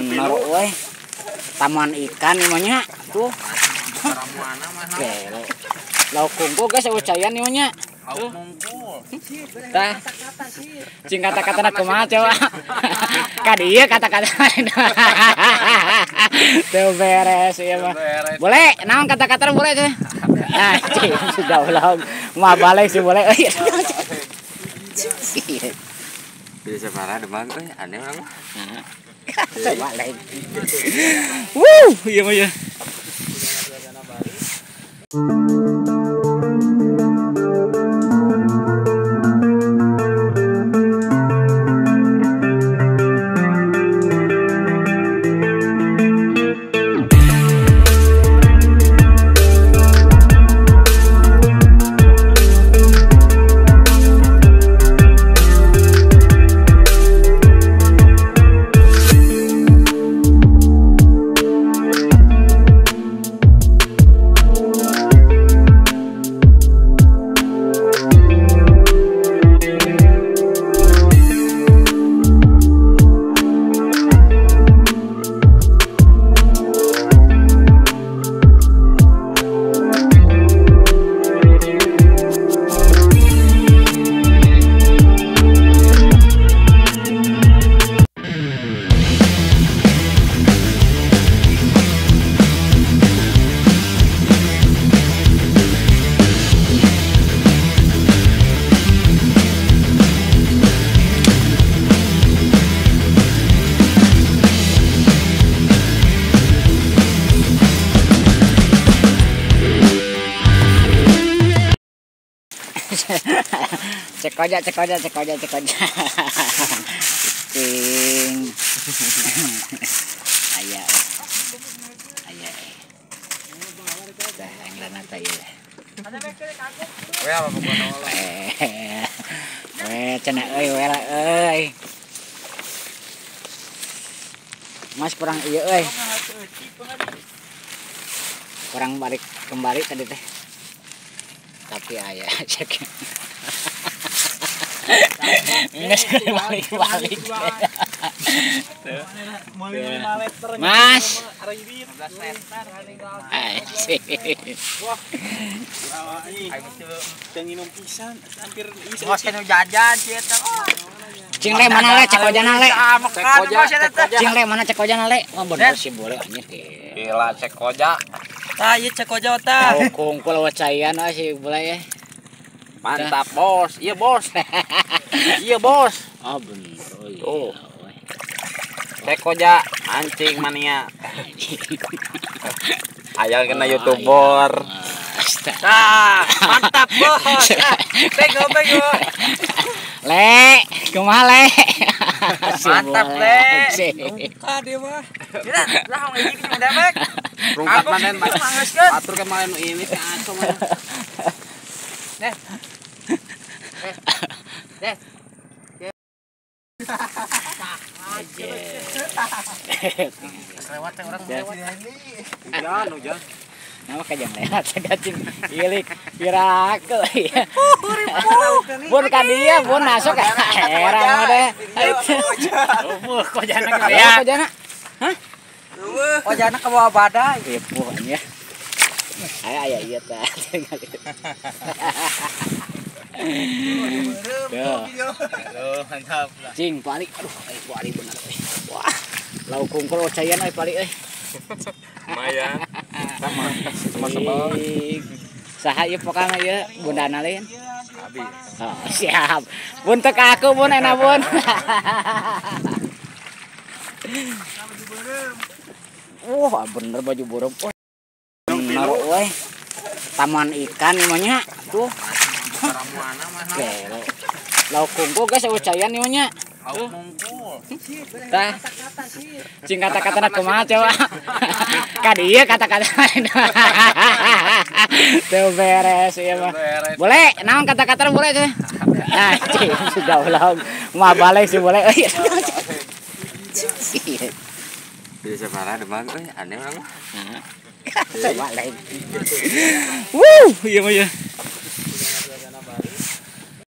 Bener euy. Taman ikan namanya tuh. Gelo. Lauk kungkul guys eueuh caian ieu nya. Lauk mungkul. Tah. Cing kata-katana kumaha coba. Ka dieu kata-kata. Teu beres ieu mah. Boleh, naon kata-kata boleh tuh. Nah, cing sudah ulah mah balik sih boleh. Bisa parah demang euy, aneh urang mah. Balik. Wuh, ieu mah ya. Cek aja. Cing. Aya. Aya. Tah anglana teh ieu. We apa pokona. We cenah euy we lah euy. Mas kurang ieu euy. Kurang balik kembali tadi teh. Tapi aya cek. Nggak balik-balik. Mas. Cing le mana le cek ojana le. Cing le mana cek ojana le. Wah bener sih boleh anjir. Gila cek oja. Tah ieu cek oja tah. Kungkul wacayan sih boleh ya. Mantap bos, iya bos, iya bos. Ah bener, oh. Cek oja, mancing mania. Ayang kena youtuber. Ah, mantap bos. Bego bego. Le, kumaha le? Mantap le. Buka dia mah. Tidak, lah ngomong ini dewek. Rungkat manen, atur kemarin ini si Aco mah. Deh. Deh. Lewat orang lewat. Hujan, hujan. Nama kajang lewat gacing ilik pirakel ya. Bun ka dia, bun masuk heran mah deh. Eueuh kojana ya. Kojana. Hah? Eueuh, kojana ke bawah badai. Ripuh nya. Aya aya ieu tah. Tuh, mantap lah. Cing pali, aduh, pali bener euy. Wah, lauk kungkul cayan euy pali euy. Lumayan. Sama sama. Saha ieu pokana ieu bundana lain? Abi. Oh, siap. Bun teu ka aku bun enak bun. Wah, bener baju burung. Bener euy. Taman ikan namanya tuh. Gelo. Lauk kungkul guys eueuh caian ieu nya. Lauk mungkul. Tah. Cing kata-katana kumaha coba. Ka dieu kata-kata. Teu beres ieu mah. Boleh, naon kata-kata boleh tuh. Nah, cing sudah ulah mah balik sih boleh. Bisa parah demang euy, aneh urang mah. Balik. Wuh, ieu mah ya.